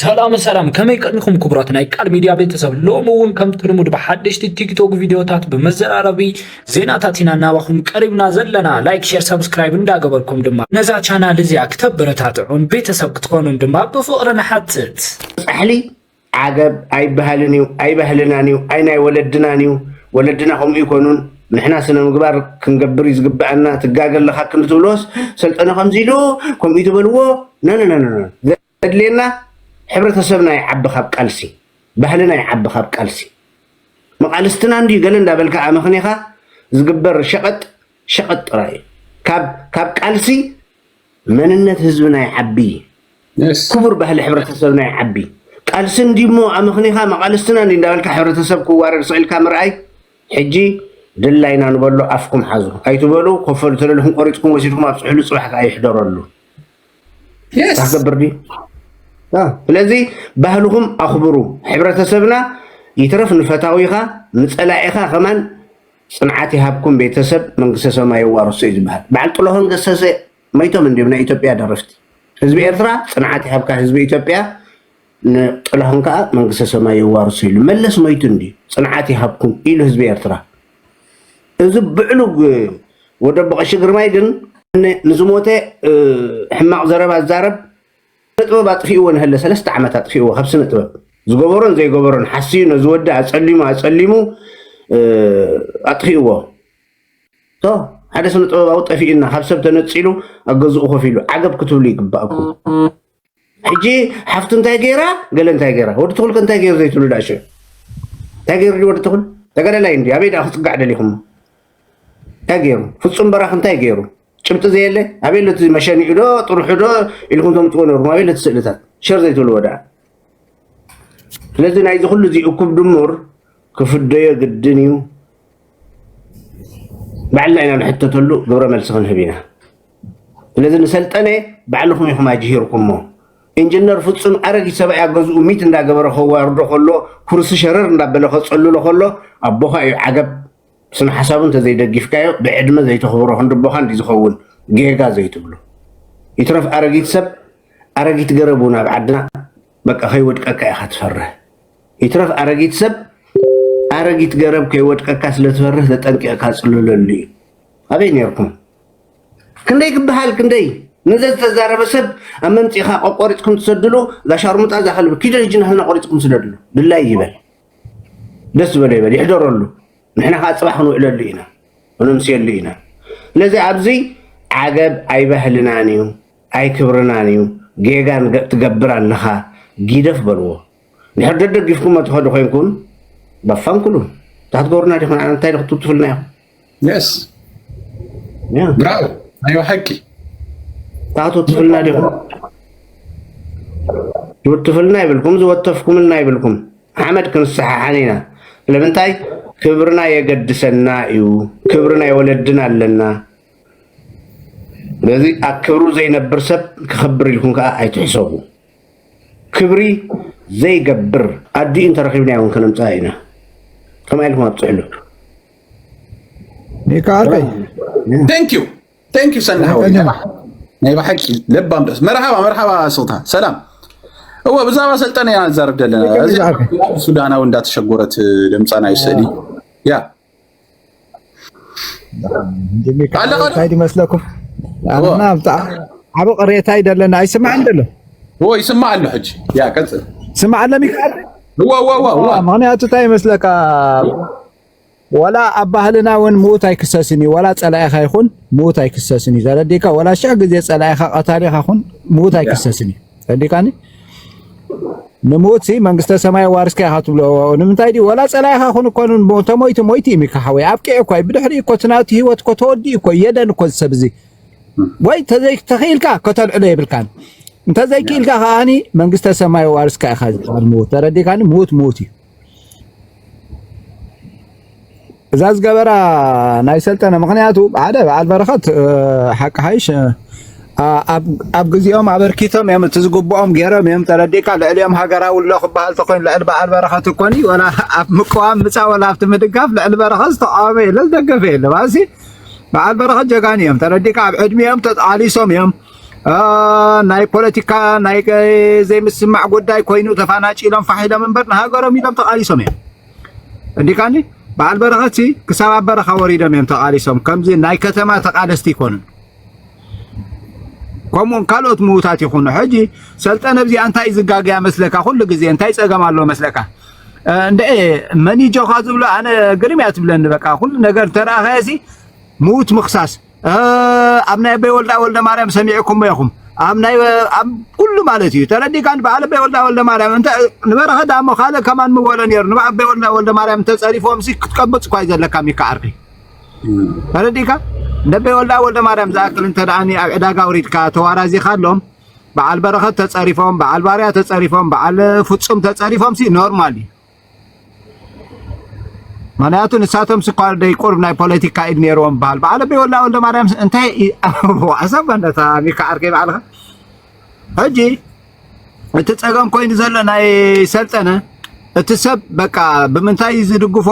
ሰላም ሰላም፣ ከመይ ቀኒኹም ክቡራት ናይ ቃል ሚድያ ቤተሰብ? ሎሚ እውን ከምቲ ልሙድ ብሓደሽቲ ቲክቶክ ቪድዮታት ብመዘራረቢ ዜናታት ኢና ናባኹም ቀሪብና ዘለና። ላይክ፣ ሼር፣ ሰብስክራይብ እንዳገበርኩም ድማ ነዛ ቻናል እዚኣ ክተበረታትዑን ቤተሰብ ክትኾኑን ድማ ብፍቕሪ ንሓትት። ጻሕሊ ዓገብ ኣይበሃልን እዩ፣ ኣይባህልናን እዩ፣ ኣይ ናይ ወለድናን እዩ። ወለድና ከምኡ ይኮኑን። ንሕና ስነ ምግባር ክንገብር እዩ ዝግበኣና። ትጋገ ኣለካ ክንዲ ትብልዎስ ሰልጠነ ከምዚ ኢሉ ከምኡ እዩ ትበልዎ። ነነነነ ዘድልየና ሕብረተሰብና ይዓቢ ካብ ቃልሲ፣ ባህልና ይዓቢ ካብ ቃልሲ። መቃልስትና እንድዩ ገለ እንዳበልካ ኣመኽኒኻ ዝግበር ሸቐጥ ሸቐጥ ጥራይ እዩ። ካብ ካብ ቃልሲ መንነት ህዝብና ይዓቢ፣ ክቡር ባህሊ ሕብረተሰብና ይዓቢ። ቃልሲ እንዲሞ ኣመኽኒኻ መቃልስትና እንዲ እንዳበልካ ሕብረተሰብ ክዋረድ ስቕ ኢልካ ምርኣይ። ሕጂ ድላይና ንበሎ ኣፍኩም ሓዙ ኣይትበሉ። ኮፈሉ ተለልኹም ቆሪፅኩም ወሲድኩም ኣብ ፅሕሉ ፅባሕ ከዓ ይሕደረሉ። ታ ክገብር ድዩ? ስለዚ ባህልኹም ኣኽብሩ። ሕብረተሰብና ይትረፍ ንፈታዊኻ ንፀላኢኻ ከማን ፅንዓት ይሃብኩም ቤተሰብ መንግስተ ሰማይ የዋርሶ እዩ ዝበሃል። በዓል ጥለሆን ገሰሰ መይቶም እንዲም ናይ ኢትዮጵያ ደረፍቲ። ህዝቢ ኤርትራ ፅንዓት ይሃብካ ህዝቢ ኢትዮጵያ ንጥለሆን ከዓ መንግስተ ሰማይ የዋርሶ ኢሉ መለስ መይቱ እንዲ ፅንዓት ይሃብኩም ኢሉ ህዝቢ ኤርትራ። እዚ ብዕሉግ ወደቦ ቀሺ ግርማይ ግን ንዝሞተ ሕማቕ ዘረባ ዛረብ ጥበብ ኣጥፊእዎ ንሀለ ሰለስተ ዓመት ኣጥፊእዎ ካብ ስነ ጥበብ ዝገበሮን ዘይገበሮን ሓስዩ ነዚ ወዲ ኣፀሊሙ ኣፀሊሙ ኣጥፊእዎ። ቶ ሓደ ስነ ጥበባዊ ጠፊእና ካብ ሰብ ተነፂሉ ኣብ ገዝኡ ኮፍ ኢሉ ዓገብ ክትብሉ ይግባእኩም። ሕጂ ሓፍቱ እንታይ ገይራ ገለ እንታይ ገይራ ወዲ ትኹል እንታይ ገይሩ ዘይትብሉ ዳሽ እንታይ ገይሩ ወዲ ትኹል ተጋዳላይ እንዲ ኣበይ ዳ ክፅጋዕ ደሊኹም እንታይ ገይሩ ፍፁም በራኽ እንታይ ገይሩ ጭብጢ ዘየለ ኣበይ ለቲ መሸኒኡ ዶ ጥርሑ ዶ ኢልኩም ተምፅዎ ነርኩም ኣበይ ለቲ ስእልታት ሸር ዘይትብልዎ ደኣ ስለዚ ናይዚ ኩሉ እዚ እኩብ ድሙር ክፍደዮ ግድን እዩ። ባዕልና ኢና ንሕተተሉ ግብረ መልሲ ክንህብ ኢና። ስለዚ ንሰልጠነ ባዕልኹም ኢኹም ኣጅሂርኩሞ። ኢንጅነር ፍጹም ኣረጊት ሰብኣይ ኣብ ገዝኡ ሚት እንዳገበረ ከዋርዶ ከሎ ኩርሲ ሸረር እንዳበለ ከጸልሎ ከሎ ኣቦኻ እዩ ዓገብ። ስነ ሓሳቡ እንተዘይደጊፍካዮ ብዕድመ ዘይተኽብሮ ክንዲ ኣቦኻ እንዲ ዝኸውን ጌጋ ዘይትብሎ። ይትረፍ ኣረጊት ሰብ ኣረጊት ገረብ እውን ኣብ ዓድና በቃ ከይወድቀካ ኢኻ ትፈርህ። ይትረፍ ኣረጊት ሰብ ኣረጊት ገረብ ከይወድቀካ ስለትፈርህ ተጠንቂቕካ ጽልለሉ እዩ። ኣበይ ነርኩም? ክንደይ ክበሃል ክንደይ ነዘ ዝተዛረበ ሰብ ኣብ መምጺእኻ ቆቆሪጽኩም ትሰድሉ እዛ ሻርሙጣ እዛ ከልቢ ኪዶ ሕጂ ናህና ቆሪጽኩም ስደድሉ ድላይ ይበል ደስ ዝበሎ ይበል ይሕደረሉ ንሕና ከዓ ፅባሕ ክንውዕለሉ ኢና። ክነምስየሉ ኢና። ስለዚ ኣብዚ ዓገብ ኣይባህልናን እዩ ኣይክብርናን እዩ። ጌጋን ትገብር ኣለኻ ጊደፍ በልዎ። ድሕር ደደጊፍኩሞ ትኸዱ ኮይንኩም በፋንኩሉ ታትገብሩና ዲኹም ንዓና እንታይ ክትውትፍልና ኢኹም? የስ ያ ብራቮ ናይ ሓቂ ታትውትፍልና ዲኹም? ትውትፍልና ይብልኩም ዝወተፍኩምልና ይብልኩም ሓመድ ክንሰሓሓን ኢና። ስለምንታይ ክብርና የገድሰና እዩ። ክብሪ ናይ ወለድና ኣለና። ስለዚ ኣብ ክብሩ ዘይነብር ሰብ ክኸብር ኢልኩም ከዓ ኣይትሕሰቡ። ክብሪ ዘይገብር ኣዲኡ እንተረኺብናዮ እውን ከነምፅኣ ኢና። ከምኣ ኢልኩም ኣብፅሕሉ። ሚካኣለይ Thank you thank you ሰኒ ሓወይ ናይ ብሓቂ ለባም ደስ መርሓባ መርሓባ ስቕታ ሰላም እወ ብዛዕባ ሰልጠነ ኢና ንዛረብ ዘለና እዚ ሱዳናዊ እንዳተሸጎረት ድምፃ ናይ ስእሊ ያ እንታይ ይመስለኩም ኣና ብጣዕሚ ዓብ ቅሬታ ይደለና ኣይስማዕን ደሎ እወ ይስማዕ ኣሎ ሕጂ ያ ቀፅል ስማዕ ኣሎ ሚካል እወ እወ እወ ምክንያቱ እንታይ ይመስለካ ወላ ኣብ ባህልና እውን ምዉት ኣይክሰስን እዩ። ወላ ጸላኢኻ ይኹን ምዉት ኣይክሰስን እዩ። ተረዲእካ? ወላ ሽሕ ግዜ ጸላኢኻ ቀታሊኻ ኹን ምዉት ኣይክሰስን እዩ። ተረዲእካኒ? ንምዉት ሲ መንግስተ ሰማይ ዋርስካ ኢኻ ትብሎ። ንምንታይ ድዩ? ወላ ጸላኢኻ ኹን እኮ ተሞይቱ ሞይቱ እዩ ሚካ ሓወይ። ኣብቂዑ እኮ እዩ። ብድሕሪኡ እኮ እቲ ናቱ ህይወት እኮ ተወዲኡ እኮ እዩ። የለን እኮ እዚ ሰብ እዚ። ወይ ተዘይ ተኽኢልካ ከተልዕሎ የብልካን። እንተዘይክኢልካ ከኣኒ መንግስተ ሰማይ ዋርስካ ኢኻ ዝበሃል ምዉት። ተረዲእካኒ? ምዉት ምዉት እዩ። እዛ ዝገበራ ናይ ሰልጠነ ምክንያቱ ሓደ በዓል በረኸት ሓቂ ሓይሽ ኣብ ግዜኦም ኣበርኪቶም እዮም እቲ ዝግብኦም ገይሮም እዮም ተረዲእካ ልዕሊኦም ሃገራዊ ኣሎ ክበሃል ተኮይኑ ልዕሊ በዓል በረኸት እኮኒ ወላ ኣብ ምቅዋም ምፃ ወላ ኣብቲ ምድጋፍ ልዕሊ በረኸት ዝተቃወመ የለ ዝደገፈ የለ ባሲ በዓል በረኸት ጀጋኒ እዮም ተረዲእካ ኣብ ዕድሚኦም ተቃሊሶም እዮም አ፣ ናይ ፖለቲካ ናይ ዘይምስማዕ ጉዳይ ኮይኑ ተፋናጭሎም ፋሕ ኢሎም እምበር ንሃገሮም ኢሎም ተቓሊሶም እዮም። እንዲካኒ በዓል በረኸት ሲ ክሳብ ኣብ በረኻ ወሪዶም እዮም ተቓሊሶም። ከምዚ ናይ ከተማ ተቓለስቲ ይኮኑን። ከምኡውን ካልኦት ምዉታት ይኹኑ። ሕጂ ሰልጠነ ኣብዚኣ እንታይ ዝጋገያ መስለካ? ኩሉ ግዜ እንታይ ጸገም ኣለዎ መስለካ? እ፣ እንደ መኒጆኻ ዝብሎ ኣነ ግርም እያ ትብለኒ። በቃ ኩሉ ነገር ተረኣኸየሲ ምዉት ምኽሳስ። እ፣ ኣብ ናይ ኣበይ ወልዳ ወልደ ማርያም ሰሚዕኩሞ ኢኹም። ኣብ ናይ፣ ኣብ ኩሉ ማለት እዩ። ተረዲካን በዓል ኣበይ ወልዳ ወልደ ማርያም እንተ ንበረኸ ዳሞ ካልእ ከማን ምበሎ ነይሩ። ንበዓል ኣበይ ወልዳ ወልደ ማርያም እንተጸሪፎም ሲ ክትቀብጽ እኳ እዩ ዘለካ ሚካ ዓርከይ። ተረዲካ? ነቤ ወልዳ ወልደ ማርያም ዝኣክል እንተ ደኣኒ ኣብ ዕዳጋ ኣውሪድካ ተዋራዚኻሎም፣ በዓል በረኸት ተጸሪፎም፣ በዓል ባርያ ተጸሪፎም፣ በዓል ፍጹም ተጸሪፎም ሲ ኖርማል እዩ። ምኽንያቱ ንሳቶም ስኳር ደይ ቁርብ ናይ ፖለቲካ ኢድ ነይርዎም በሃል። በዓል ነቤ ወልዳ ወልደ ማርያም ስ-፣ እንታይ ኢ-፣ ኣሰብ በንደታ ሚካ ዓርከይ ባዕልኻ። ሕጂ እቲ ጸገም ኮይኑ ዘሎ ናይ ሰልጠነ፣ እቲ ሰብ በቃ ብምንታይ እዩ ዝድግፎ፣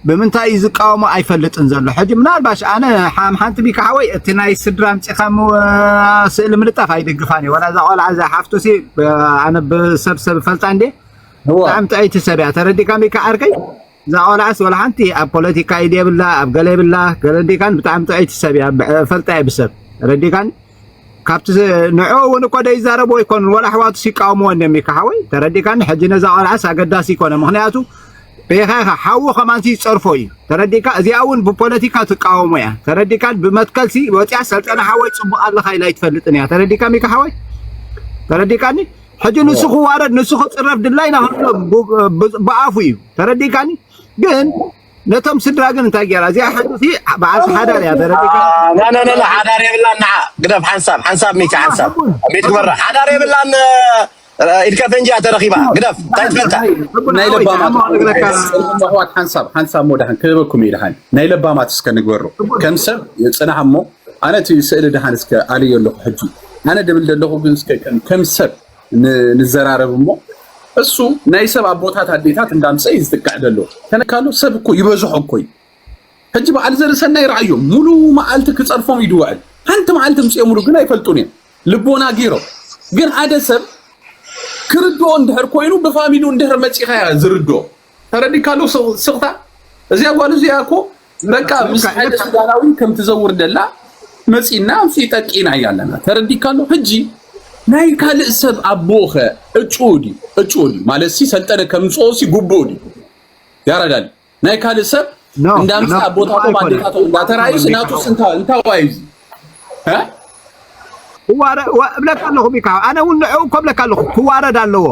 ብምንታይ እዩ ዝቃወሞ ኣይፈልጥን ዘሎ። ሕጂ ምናልባሽ ኣነ ሓም-፣ ሓንቲ ቢካ ሓወይ እቲ ናይ ስድራ ኣምጺኻ ም-፣ ስእሊ ምልጣፍ ኣይድግፋን እየ። ወላ እዛ ቆልዓ እዛ ሓፍቱ ሲ ብ-፣ ኣነ ብሰብ ሰብ ፈልጣ እንዴ? እዋ። ብጣዕሚ ጥዕይቲ ሰብ እያ። ተረዲካ ሚካ ዓርከይ? እዛ ቆልዓስ ወላ ሓንቲ ኣብ ፖለቲካ ኢድ የብላ፣ ኣብ ገለ የብላ፣ ገለ እንዲካን ብጣዕሚ ጥዕይቲ ሰብ እያ። ብ-፣ ፈልጣ እየ ብሰብ። ተረዲካን? ካብቲ ዝ-፣ ንዕኡ እውን እኮ ደይዛረብዎ ኣይኮኑን፣ ወላ ኣሕዋቱ ሲቃወምዎ እንዲም ኢካ ሓወይ፣ ተረዲካኒ? ሕጂ ነዛ ቆልዓስ ኣገዳሲ ይኮነ፣ ምኽንያቱ ቤኻ ኢኻ፣ ሓዉ ከማንሲ ይጸርፎ እዩ፣ ተረዲካ? እዚኣ እውን ብፖለቲካ ትቃወሞ እያ፣ ተረዲካን? ብመትከልሲ ወፂኣ ሰልጠነ ሓወይ ጽቡቕ ኣለኻ ኢላ ኣይትፈልጥን እያ፣ ተረዲካ ሚካ ሓወይ? ተረዲካኒ? ሕጂ ንሱ ክዋረድ፣ ንሱ ክጽረፍ ድላይና ከሎ ብ-፣ ብ-፣ ብኣፉ እዩ፣ ተረዲካኒ? ግን ነቶም ስድራ ግን እንታይ ገይራ? እዚኣ ሕጂ ሲ በዓልቲ ሓዳር እያ፣ ተረዲካ? ና፣ ና፣ ና፣ ና፣ ሓዳር የብላን፣ ንዓ ግደፍ፣ ሓንሳብ፣ ሓንሳብ ሚኪ፣ ሓንሳብ። ኣቡን፣ ቤት ግበራ፣ ሓዳር የብላን፣ እ፣ ኢድካ ፈንጂ እያ ተረኺባ፣ ግደፍ፣ እንታይ ትፈልጣ? ኣቡን ናይ ሓወይ፣ ለባማት ንዓማ ክነግረካ። ኣሕዋት፣ ሓንሳብ፣ ሓንሳብ ሞ ደሓን ክህበኩም እዩ ደሓን። ናይ ለባማት እስከ ንግበሮ። ኣቡን። ከም ሰብ ጽናሕ እሞ፣ ኣነ እቲ ስእሊ ደሓን እስከ ኣልዮ ኣለኹ ሕጂ። ኣነ ድብል ዘለኹ ግን እስከ ከም፣ ከም ሰብ ን-፣ ንዘራረብ እሞ፣ እሱ ናይ ሰብ ኣቦታት ኣዴታት እንዳምጸ እዩ ዝጥቅዕ ዘሎ። ከነካሉ ሰብ እኮ ይበዝሖ እኮ እዩ። ሕጂ በዓል ዘርእሰናይ ረኣዮም፣ ሙሉ መዓልቲ ክጸርፎም እዩ ድውዕል። ሓንቲ መዓልቲ ምጽኦምሉ ግን ኣይፈልጡን እዮም። ልቦና ገይሮም። ግን ሓደ ሰብ ክርድኦ እንድሕር ኮይኑ፣ ብፋሚሉ እንድሕር መጺኻ እያ ዝርድኦ። ተረዲካሉ ስ-፣ ስቕታ? እዚኣ ጓል እዚኣ እኮ በቃ ምስ ልካ፣ ሓደ ልካ። ሱዳናዊ ከም ትዘውር ደላ መጺና ምስ ጠቂና እያ ኣለና። ተረዲካሉ? ሕጂ ናይ ካልእ ሰብ ኣቦኸ እጩ ድዩ? እጩ ድዩ? ማለት ሲ ሰልጠነ ከምጽኦ ሲ ግቡእ ድዩ? ያረዳል። ናይ ካልእ ሰብ ኖ፣ እንዳምጻ ኖ፣ ኣቦታቶም ኣይኮነን። ኣዴታቶም እንዳተራእዩስ ኣይኮነን፣ ናቱስ ሚካኤል። እንታ-፣ እንታይ ዋዩ እዚ? እ? ክዋረ-፣ ዋ-፣ እብለካ ኣለኹ ሚካ፣ ኣነ እውን ንዕኡ እኮ እብለካ ኣለኹ፣ ክዋረድ ኣለዎ።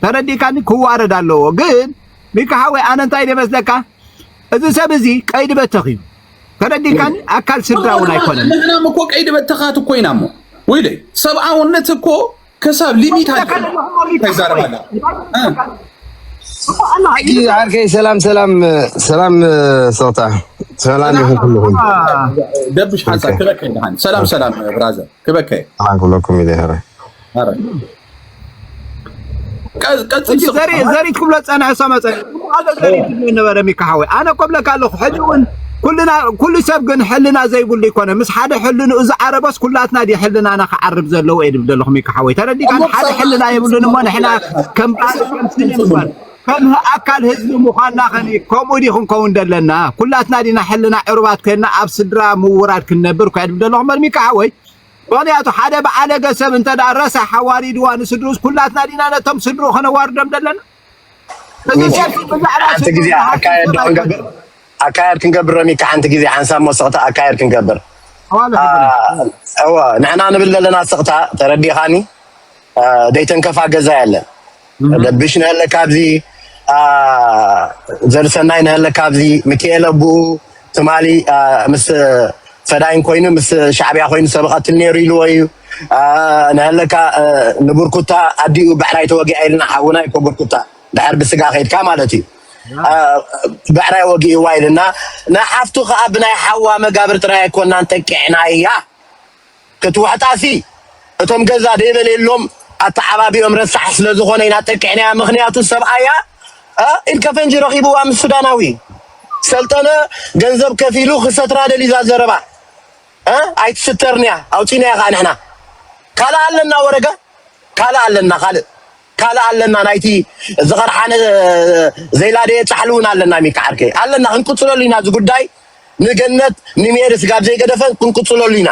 ተረዲእካኒ? ክዋረድ ኣለዎ። ግን ሚካ ሓወይ፣ ኣነ እንታይ ደመስለካ? እዚ ሰብ እዚ ቀይዲ በተኽ እዩ። ተረዲእካኒ? ኣካል ስድራ እውን ኣይኮነን። ንሕና እኮ ቀይዲ በተኻት እኮ ኢና እሞ። ወይለይ፣ ሰብኣውነት እኮ ከሳብ ሊሚት ኣለ። እንታይ ይዛረብ ኣላ? እ። ሕጂ ዓርከይ ሰላም፣ ሰላም፣ ሰላም፣ ሶታ። ሰላም ይኹን ኩልኹም። ደብሽ ሓንሳብ ኦኬ። ክበከ ደሓን። ሰላም፣ ሰላም፣ ብራዘር። ክበከ። ሰላም ኩለኩም ኢለ፣ ኧረ። ኧረ። ቀ-፣ ቀጽል ሕጂ ሶታ። ዘሪ-፣ ዘሪት ክብሎ ጸንሐ፣ ሰመ ጸንሐ። ጽቡቕ ኣሎ ዘሪት ክብሎ ነበረ፣ ሚካ ሓወይ። ኣነ እኮ እብለካ ኣለኹ፣ ሕጂ እውን ኩልና፣ ኩሉ ሰብ ግን ሕልና ዘይብሉ ይኮነ። ምስ ሓደ ሕልንኡ ዝዓረበስ ኩላትና ድዩ ሕልናና ክዓርብ ዘለዎ እየ ድብል ዘለኹ ሚካ ሓወይ። ተረዲእካኒ? እሞ ሓደ ክሳብ ሕልና የብሉን እሞ ንሕና ከም ባር-፣ ከም ስነ ምግባር፣ ከም ኣካል ህዝቢ ምዃንና ኸኒ ከምኡ ድዩ ክንከውን ደለና? ኩላትና ዲና ሕልና ዕሩባት ኮይንና ኣብ ስድራ ምውራድ ክንነብር እኮ እየ ድብል ዘለኹ እምበር ሚካ ሓወይ። ምኽንያቱ ሓደ በዓለገ ሰብ እንተ ደኣ ረሳሕ ኣዋሪድዋ ንስድሩስ ኩላትና ዲና ነቶም ስድሩ ከነዋርዶም ደለና? እዚ ሰብ ብዛዕባ ሓንቲ ግዜ ስድሩ ኣካየድ ዶ ክንገብር? ኣካየድ ክንገብር ሮሚካ ሓንቲ ግዜ ሓንሳብ ሞ ስቕታ ኣካየድ ክንገብር። ኣዋለ አ፣ ሕቡነ። እወ፣ ንሕና ንብል ዘለና ስቕታ ተረዲኻኒ? አ፣ ደይተንከፋ ገዛ የለን። እህ። ደብሽ ንህለካ ኣብዚ፣ አ፣ ዘርሰናይ ንህለካ ኣብዚ፣ ሚካኤል ኣቡኡ ትማሊ፣ አ፣ ምስ ፈዳይን ኮይኑ፣ ምስ ሻዕብያ ኮይኑ ሰብ ቐትል ነይሩ ኢልዎ እዩ። አ፣ ንህለካ፣ አ፣ ንቡርኩታ ኣዲኡ ብዕራይ ተወጊኣ ኢልና፣ ሓውና እኮ ቡርኩታ፣ ድሕር ብስጋ ከይድካ ማለት እዩ። ያ። አ፣ ብዕራይ ወጊእዋ ኢልና፣ ንሓፍቱ ኸኣ ብናይ ሓዋ መጋብር ጥራይ ኣይኮናን ጠቂዕናያ። ክትውሕጣሲ እቶም ገዛ ደይበለየሎም ኣተዓባቢኦም ረሳሕ ስለ ዝኾነ ኢና ጠቂዕናያ። ምኽንያቱ ሰብኣያ፣ እ፣ ኢድ ከፈንጂ ረኺብዋ ምስ ሱዳናዊ። ሰልጠነ ገንዘብ ከፊሉ ክሰትራ ደልዩ እዛ ዘረባ። እ፣ ኣይትስተርንያ፣ ኣውጺናያ ኸኣ ንሕና። ካልእ ኣለና ወረገ ካልእ ኣለና ካልእ ካልእ ኣለና ናይቲ ዝቐርሓነ ዘይላደየ ጻሕሊ እውን ኣለና ሚካ ዓርከይ ኣለና ክንቅጽለሉ ኢና እዚ ጉዳይ ንገነት ንሜሪ ስጋብ ዘይገደፈን ክንቅጽለሉ ኢና